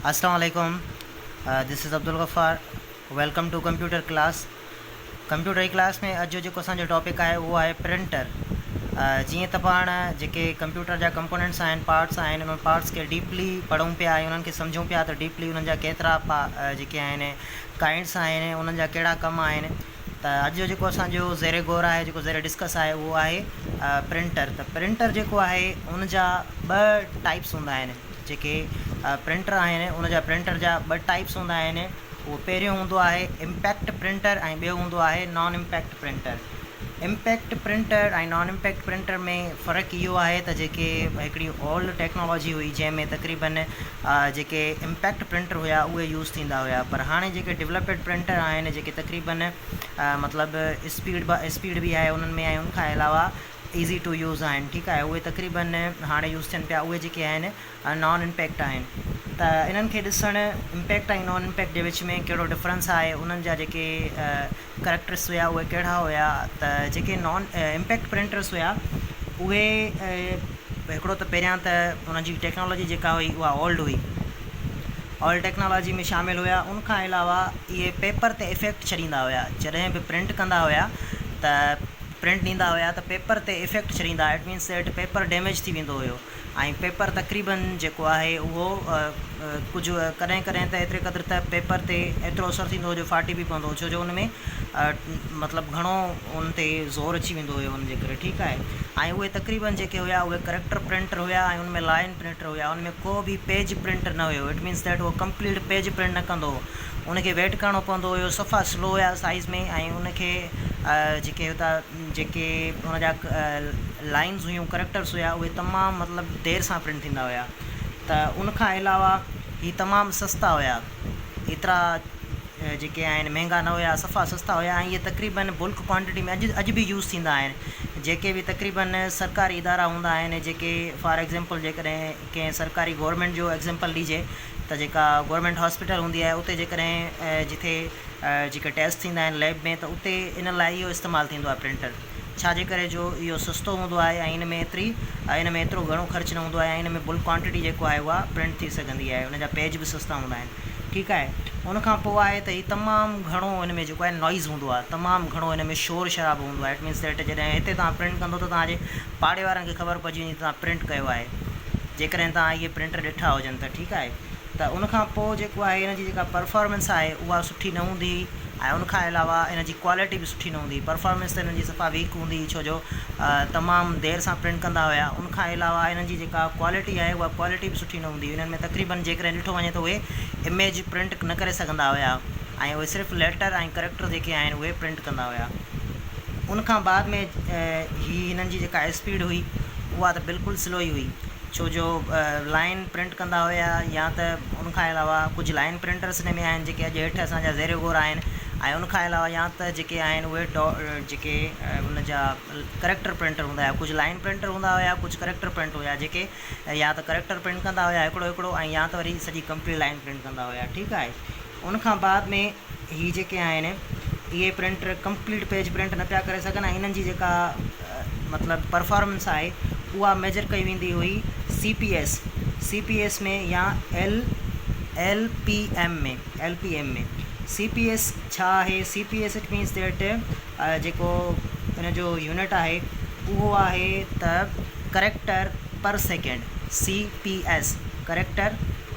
اسلام عليڪم this is Abdul Ghaffar welcome to computer class computer جي ڪلاس ۾ اڄ جو جيڪو اسان جو ٽاپڪ آهي اهو آهي پرنٽر جيئن ته پاڻ جيڪي ڪمپيوٽر جا ڪمپوننٽس آهن پارٽس آهن انهن پارٽس کي ڊيپلي پڙهون پيا ۽ انهن کي سمجهون پيا ته ڊيپلي انهن جا ڪيترا جيڪي آهن ڪائنڊس آهن انهن جا ڪهڙا ڪم آهن ته اڄ جو جيڪو اسان جو زير غور آهي جيڪو زير ڊسڪس آهي اهو آهي پرنٽر ته پرنٽر جيڪو آهي ان جا ٻه ٽائپس هوندا آهن جيڪي پرنٽر آهن ان جا پرنٽر جا ٻه ٽائپس هوندا آهن اهو پهريون هوندو آهي امپيڪٽ پرنٽر ۽ ٻيو هوندو آهي non impact printer impact printer ۽ non impact printer ۾ فرق اهو آهي ته جيڪي هڪڙي اولڊ ٽيڪنالاجي هئي جنهن ۾ تقريبن جيڪي امپيڪٽ پرنٽر هيا اهي يوز ٿيندا هيا پر هاڻي جيڪي ڊولپڊ پرنٽر آهن جيڪي تقريبن مطلب اسپيڊ اسپيڊ به آهي انهن ۾ ۽ ان کان علاوه ايزي ٽو يوز آهن ٺيڪ آهي اهي تقريبن هاڻي يوز ٿين پيا اهي جيڪي آهن نان امپيڪٽ آهن ته انهن کي ڏسڻ امپيڪٽ ۽ نان امپيڪٽ جي وچ ۾ ڪهڙو ڊفرنس آهي انهن جا جيڪي ڪريڪٽرس هيا اهي ڪهڙا هيا ته جيڪي نان امپيڪٽ پرنٽرس هيا اهي هڪڙو ته پهريان ته انهن جي ٽيڪنالاجي جيڪا هئي اها اولڊ هئي اولڊ ٽيڪنالاجي ۾ شامل هيا ان کان علاوه اهي پيپر تي افيڪٽ ڇڏيندا هيا جڏهن به پرنٽ ڪندا هيا ته پرنٽ ڏيندا هيا ته پيپر تي افيڪٽ ڇڏيندا it means that paper damage ٿي ويندو هيو ۽ پيپر تقريبن جيڪو آهي اهو ڪجهه ڪڏهن ڪڏهن ته ايتري قدر ته پيپر تي ايترو اثر ٿيندو هو جو ڦاٽي به پوندو هو ڇو جو ان ۾ مطلب گهڻو ان تي زور اچي ويندو هيو ان جي ڪري ٺيڪ آهي ۽ اهي تقريبن جيڪي هيا اهي ڪريڪٽر پرنٽر هيا ۽ ان ۾ لائن پرنٽر هيا ان ۾ ڪو به پيج پرنٽ نه هيو it means that اهو ڪمپليٽ پيج پرنٽ نه ڪندو هو ان کي ويٽ ڪرڻو پوندو هيو صفا سلو هيا سائيز ۾ ۽ ان کي جيڪي هتا جيڪي ان جا لائنز هيون ڪريڪٽرس هيا اهي تمام مطلب دير سان پرنٽ ٿيندا هيا ته ان کان علاوه هي تمام سستا هيا ايترا جيڪي آهن مهنگا نه هيا صفا سستا هيا ۽ اهي تقريبن بلڪ ڪوانٽٽي ۾ اڄ اڄ به يوز ٿيندا آهن جيڪي به تقريبن سرڪاري ادارا هوندا آهن جيڪي فار ايگزامپل جيڪڏهن ڪنهن سرڪاري گورنمينٽ جو ايگزامپل ڏجي ته جيڪا گورنمينٽ هاسپيٽل هوندي آهي اتي جيڪڏهن جٿي جيڪي ٽيسٽ ٿيندا آهن ليب ۾ ته اتي ان لاء اهو استعمال ٿيندو آهي پرنٽر ڇا جي ڪري جو اهو سستو هوندو آهي ۽ ان ۾ ايتري ان ۾ ايترو گهڻو خرچ نه هوندو آهي ۽ ان ۾ بلڪ ڪوانٽٽي جيڪو آهي اها پرنٽ ٿي سگهندي آهي ان جا پيج به سستا هوندا آهن ٺيڪ آهي ان کان پوء آهي ته هي تمام گهڻو ان ۾ جيڪو آهي نوائز هوندو آهي تمام گهڻو ان ۾ شور شرابو هوندو آهي it means that جڏهن هتي توهان پرنٽ ڪندو ته توهان جي پاڙي وارن کي خبر پئجي ويندي ته توهان پرنٽ ڪيو آهي جيڪڏهن توهان اهي پرنٽر ڏٺا هجن ته ٺيڪ آهي ته ان کان پوء جيڪو آهي ان جي جيڪا پرفارمنس آهي اها سٺي نه هوندي هئي ۽ ان کان علاوه ان جي ڪوالٽي به سٺي نه هوندي هئي پرفارمنس ته انهن جي صفا ويڪ هوندي هئي ڇو جو تمام دير سان پرنٽ ڪندا هيا ان کان علاوه انهن جي جيڪا ڪوالٽي آهي اها ڪوالٽي به سٺي نه هوندي هئي انهن ۾ تقريبن جيڪڏهن ڏٺو وڃي ته اهي اميج پرنٽ نه ڪري سگهندا هيا ۽ اهي صرف ليٽر ۽ ڪريڪٽر جيڪي آهن اهي پرنٽ ڪندا هيا ان کان بعد ۾ هي هنن جي جيڪا اسپيڊ هئي اها ته بلڪل سلو ئي هئي ڇو جو لائن پرنٽ ڪندا هيا يا ته ان کان علاوه ڪجهه لائن پرنٽرس ان ۾ آهن جيڪي اڄ هيٺ اسان جا زير غور آهن ۽ ان کان علاوه يا ته جيڪي آهن اهي جيڪي ان جا ڪريڪٽر پرنٽر هوندا هيا ڪجهه لائن پرنٽر هوندا هيا ڪجهه ڪريڪٽر پرنٽ هيا جيڪي يا ته ڪريڪٽر پرنٽ ڪندا هيا هڪڙو هڪڙو ۽ يا ته وري سڄي ڪمپليٽ لائن پرنٽ ڪندا هيا ٺيڪ آهي ان کان بعد ۾ هي جيڪي آهن اهي پرنٽر ڪمپليٽ پيج پرنٽ نه پيا ڪري سگهن ۽ انهن جي جيڪا مطلب پرفارمنس آهي اها ميجر ڪئي ويندي هئي C P S C P S ۾ يا L L P M ۾ L P M ۾ C P S ڇا آهي C P S it means that جيڪو ان جو يونٽ آهي اهو آهي ته character per second C P S character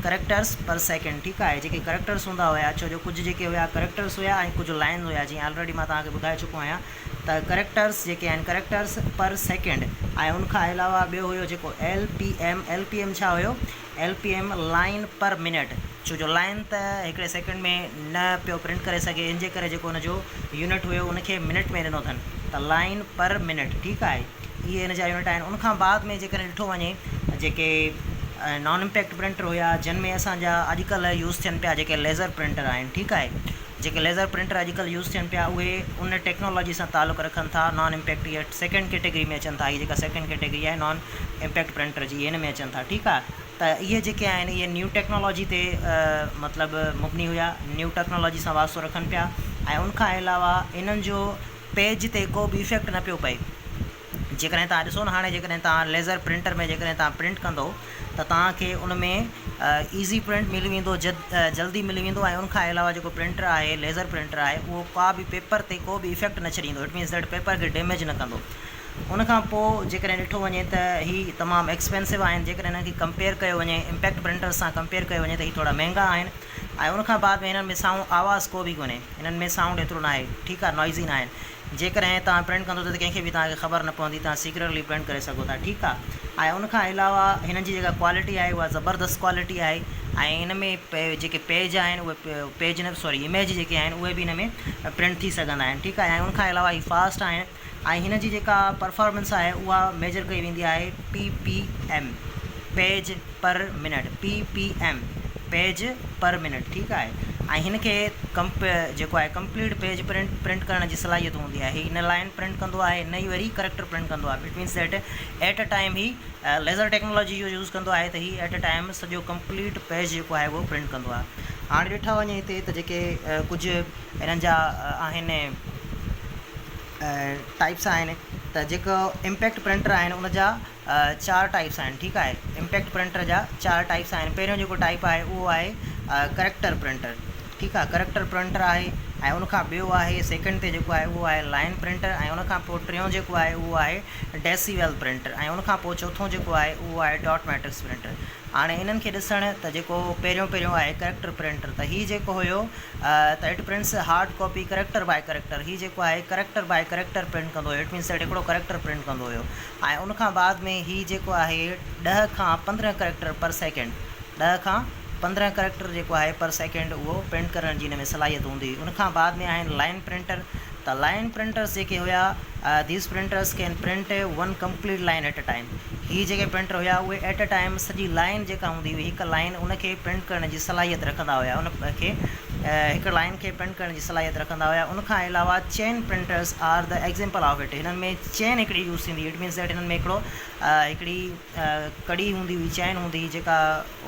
characters per second ٺيڪ آهي جيڪي ڪريڪٽرس هوندا هيا ڇو جو ڪجهه جيڪي هيا ڪريڪٽرس هيا ۽ ڪجهه لائنز هيا جيئن آلريڊي مان توهان کي ٻڌائي چڪو آهيان ته ڪريڪٽرس جيڪي آهن ڪريڪٽرس پر سيڪنڊ ۽ ان کان علاوه ٻيو هيو جيڪو L P M L P M ڇا هيو L P M line per minute ڇو جو لائن ته هڪڙي سيڪنڊ ۾ نه پيو پرنٽ ڪري سگهي ان جي ڪري جيڪو ان جو يونٽ هيو ان کي منٽ ۾ ڏنو اٿن ته لائن پر منٽ ٺيڪ آهي اهي ان جا يونٽ آهن ان کان بعد ۾ جيڪڏهن ڏٺو وڃي جيڪي نان امپيڪٽ پرنٽر هيا جن ۾ اسان جا اڄڪلهه يوز ٿين پيا جيڪي ليزر پرنٽر آهن ٺيڪ آهي جيڪي ليزر پرنٽر اڄڪلهه يوز ٿين پيا اهي ان ٽيڪنالاجي سان تعلق رکن ٿا نان امپيڪٽ يا سيڪنڊ ڪيٽيگري ۾ اچن ٿا هي جيڪا سيڪنڊ ڪيٽيگري آهي نان امپيڪٽ پرنٽر جي ان ۾ اچن ٿا ٺيڪ آهي ته اهي جيڪي آهن اهي نيو ٽيڪنالاجي تي مطلب مبني هيا نيو ٽيڪنالاجي سان واسطو رکن پيا ۽ ان کان علاوه انهن جو پيج تي ڪو به افيڪٽ نه پيو پئي جيڪڏهن توهان ڏسو نه هاڻي جيڪڏهن توهان ليزر پرنٽر ۾ جيڪڏهن توهان پرنٽ ڪندو ته توهان کي ان ۾ ايزي پرنٽ ملي ويندو جلدي ملي ويندو ۽ ان کان علاوه جيڪو پرنٽر آهي ليزر پرنٽر آهي اهو ڪا به پيپر تي ڪو به افيڪٽ نه ڇڏيندو it means that paper کي ڊيميج نه ڪندو. ان کان پوء جيڪڏهن ڏٺو وڃي ته هي تمام ايڪسپينسو آهن جيڪڏهن انهن کي ڪمپيئر ڪيو وڃي امپيڪٽ پرنٽرز سان ڪمپيئر ڪيو وڃي ته هي ٿورا مهنگا آهن ۽ ان کان بعد ۾ هنن ۾ سائونڊ آواز ڪو به ڪونهي هنن ۾ سائونڊ ايترو ناهي ٺيڪ آهي نوائزي ناهن جيڪڏهن توهان پرنٽ ڪندو ته ڪنهن کي به توهان کي خبر نه پوندي توهان سيڪريٽلي پرنٽ ڪري سگهو ٿا ٺيڪ آهي ۽ ان کان علاوه هنن جي جيڪا ڪوالٽي آهي اها زبردست ڪوالٽي آهي ۽ هن ۾ جيڪي پيج آهن اهي پيج نه سوري اميج جيڪي آهن اهي به هن ۾ پرنٽ ٿي سگهندا آهن ٺيڪ آهي ۽ ان کان علاوه هي فاسٽ آهن ۽ هن جي جيڪا پرفارمنس آهي اها ميجر ڪئي ويندي آهي P P M, page per minute, P P M, page per minute, ٺيڪ آهي ۽ هن کي ڪمپ جيڪو آهي ڪمپليٽ پيج پرنٽ پرنٽ ڪرڻ جي صلاحيت هوندي آهي هي نه لائن پرنٽ ڪندو آهي نه ئي وري ڪريڪٽر پرنٽ ڪندو آهي it means that at a time he laser technology جو يوز ڪندو آهي ته هي ايٽ اي ٽائيم سڄو ڪمپليٽ پيج جيڪو آهي اهو پرنٽ ڪندو آهي هاڻي ڏٺا وڃي هتي ته جيڪي ڪجهه انهن جا آهن ٽائپس آهن ته جيڪو امپيڪٽ پرنٽر آهن ان جا چار ٽائپس آهن ٺيڪ آهي امپيڪٽ پرنٽر جا چار ٽائپس آهن پهريون جيڪو ٽائپ آهي اهو آهي ڪريڪٽر پرنٽر ٺيڪ آهي ڪريڪٽر پرنٽر آهي ۽ ان کان ٻيو آهي سيڪنڊ تي جيڪو آهي اهو آهي لائن پرنٽر ۽ ان کان پوء ٽيون جيڪو آهي اهو آهي ڊيسي ويل پرنٽر ۽ ان کان پوء چوٿون جيڪو آهي اهو آهي ڊاٽ ميٽرڪس پرنٽر هاڻي انهن کي ڏسڻ ته جيڪو پهريون پهريون آهي ڪريڪٽر پرنٽر ته هي جيڪو هيو ته it prints hard copy character by character هي جيڪو آهي ڪريڪٽر باء ڪريڪٽر پرنٽ ڪندو هيو it means that هڪڙو ڪريڪٽر پرنٽ ڪندو هيو ۽ ان کان بعد ۾ هي جيڪو آهي ڏهه کان 15 ڪريڪٽر پر سيڪنڊ ڏهه کان 15 ڪريڪٽر جيڪو آهي پر سيڪنڊ اهو پرنٽ ڪرڻ جي هن ۾ صلاحيت هوندي هئي ان کان بعد ۾ آهن لائن پرنٽر ته لائن پرنٽرس جيڪي هيا These printers can print one complete line at a time هي جيڪي پرنٽر هيا اهي ايٽ ا ٽائيم سڄي لائن جيڪا هوندي هئي هڪ لائن ان کي پرنٽ ڪرڻ جي صلاحيت رکندا هيا ان کي هڪ لائن کي پرنٽ ڪرڻ جي صلاحيت رکندا هيا ان کان علاوه chain printers are the example of it هنن ۾ چين هڪڙي يوز ٿيندي it means that هنن ۾ هڪڙو هڪڙي ڪڙي هوندي هئي چين هوندي هئي جيڪا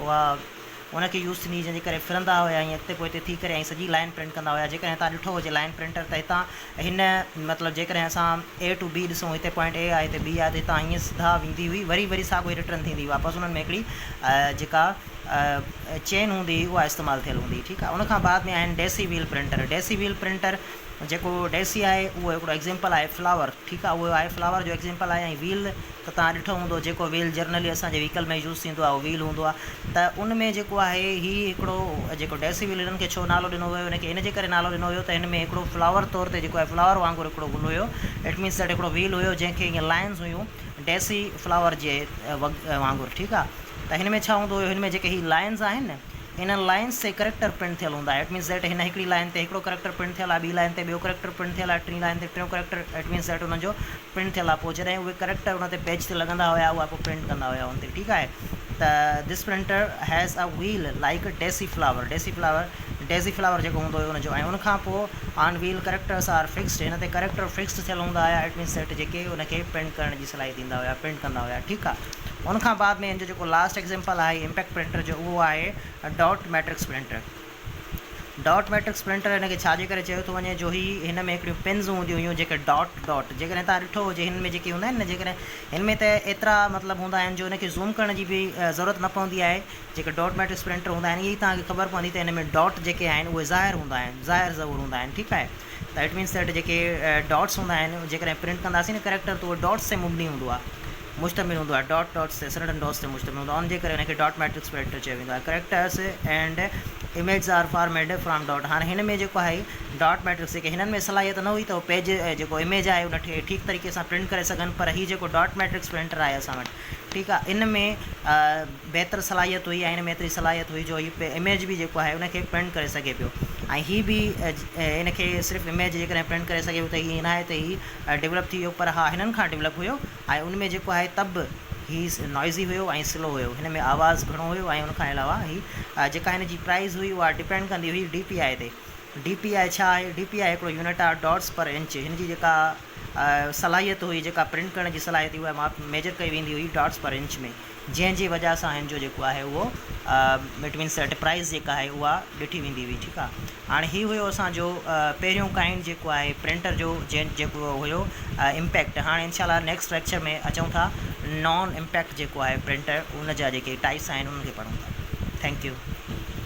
اها ان کي يوز ٿيندي هئي جنهن جي ڪري ڦرندا هيا ۽ اڳتي پوئتي ٿي ڪري ۽ سڄي لائين پرنٽ ڪندا هيا جيڪڏهن توهان ڏٺو هجي لائين پرنٽر ته هتان هن مطلب جيڪڏهن اسان اي ٽو بي ڏسون هتي پوائنٽ اي آهي هتي بي آهي ته هتان هيئن سڌا ويندي هئي وري وري ساڳو ئي ريٽرن ٿيندي هئي واپس انهن ۾ هڪڙي جيڪا چين هوندي هئي اها استعمال ٿيل هوندي هئي ٺيڪ آهي ان کان بعد ۾ آهن daisy wheel printer daisy wheel printer جيڪو ڊيسي آهي اهو هڪڙو ايگزيمپل آهي فلاور ٺيڪ آهي اهو آهي فلاور جو ايگزيمپل آهي ۽ ويل ته توهان ڏٺو هوندو جيڪو ويل جرنلي اسان جي وهيڪل ۾ يوز ٿيندو آهي اهو ويل هوندو آهي ته ان ۾ جيڪو آهي هي هڪڙو جيڪو ڊيسي ويل هنن کي ڇو نالو ڏنو ويو هن کي ان جي ڪري نالو ڏنو ويو ته هن ۾ هڪڙو فلاور طور تي جيڪو آهي فلاور وانگر هڪڙو گل هيو it means that هڪڙو ويل هيو جنهن کي ائين لائنز هيون ڊيسي فلاور جي وانگر ٺيڪ آهي ته هن ۾ ڇا هوندو هيو هن ۾ جيڪي هي لائنز آهن نه انهن لائنز تي ڪريڪٽر پرنٽ ٿيل هوندا it means that هن هڪڙي لائن تي هڪڙو ڪريڪٽر پرنٽ ٿيل آهي ٻي لائن تي ٻيو ڪريڪٽر پرنٽ ٿيل آهي ٽين لائن تي ٽيون ڪريڪٽر it means that انهن جو پرنٽ ٿيل آهي پوء جڏهن اهي ڪريڪٽر ان تي پيج تي لڳندا هيا اها پوء پرنٽ ڪندا هيا ان تي ٺيڪ آهي ته this printer has a wheel like daisy flower daisy flower daisy flower جيڪو هوندو هيو ان جو ۽ ان کان پوء on wheel characters are fixed هن تي ڪريڪٽر فڪسڊ ٿيل هوندا هيا it means that جيڪي ان کي پرنٽ ڪرڻ جي صلاحيت ڏيندا هيا پرنٽ ڪندا هيا ٺيڪ آهي ان کان بعد ۾ ان جو جيڪو لاسٽ ايگزامپل آهي امپيڪٽ پرنٽر جو اهو آهي dot matrix printer dot matrix printer هن کي ڇا جي ڪري چيو ٿو وڃي جو هي هن ۾ هڪڙيون پنز هونديون هيون جيڪي ڊاٽ ڊاٽ جيڪڏهن توهان ڏٺو هجي هن ۾ جيڪي هوندا آهن نه جيڪڏهن هن ۾ ته ايترا مطلب هوندا آهن جو هن کي زوم ڪرڻ جي به ضرورت نه پوندي آهي جيڪي ڊاٽ ميٽرڪس پرنٽر هوندا آهن اهي ئي توهان کي خبر پوندي ته هن ۾ ڊاٽ جيڪي آهن اهي ظاهر هوندا آهن ظاهر ظهور هوندا آهن ٺيڪ آهي ته it means that جيڪي ڊاٽس هوندا آهن جيڪڏهن پرنٽ ڪنداسين نه ڪريڪٽر ته اهو ڊاٽس تي مبني هوندو آهي مشتمل هوندو آهي ڊاٽ ڊاٽس تي سرٽن ڊاٽس تي مشتمل هوندو آهي ان جي ڪري ان کي ڊاٽ ميٽرڪس پرنٽر چيو ويندو آهي characters and images are formed from dot هاڻي هن ۾ جيڪو آهي ڊاٽ ميٽرڪس جيڪي هنن ۾ صلاحيت نه هئي ته هو پيج جيڪو اميج آهي ان کي ٺيڪ طريقي سان پرنٽ ڪري سگهن پر هي جيڪو ڊاٽ ميٽرڪس پرنٽر آهي اسان وٽ ٺيڪ آهي ان ۾ بهتر صلاحيت هئي ۽ ان ۾ ايتري صلاحيت هئي جو هي اميج به جيڪو آهي ان کي پرنٽ ڪري سگهي پيو ۽ هي به ان کي صرف اميج جيڪڏهن پرنٽ ڪري سگهي پيو ته هي نه آهي ته هي ڊولپ ٿي ويو پر ها هنن کان ڊولپ هيو ۽ ان ۾ جيڪو آهي تب هي نوائزي هيو ۽ سلو هيو هن ۾ آواز گهڻو هيو ۽ ان کان علاوه هي جيڪا هن جي پرائز هئي اها ڊپينڊ ڪندي هئي ڊي پي آء تي ڊي پي آء ڇا آهي ڊي پي آء هڪڙو يونٽ آهي ڊاٽس پر انچ هن جي جيڪا صلاحيت هئي جيڪا پرنٽ ڪرڻ جي صلاحيت هئي اها ماپ ميجر ڪئي ويندي هئي ڊاٽس پر انچ ۾ جنهن جي وجه سان هن جو جيڪو آهي اهو it means that prize جيڪا آهي اها ڏٺي ويندي هئي ٺيڪ آهي هاڻي هي هيو اسان جو پهريون ڪائنڊ جيڪو آهي پرنٽر جو جنهن جيڪو هيو امپيڪٽ هاڻي انشاء الله نيڪسٽ ليڪچر ۾ اچون ٿا نان امپيڪٽ جيڪو آهي پرنٽر ان جا جيڪي ٽائپس آهن انهن کي پڙهون ٿا. Thank you.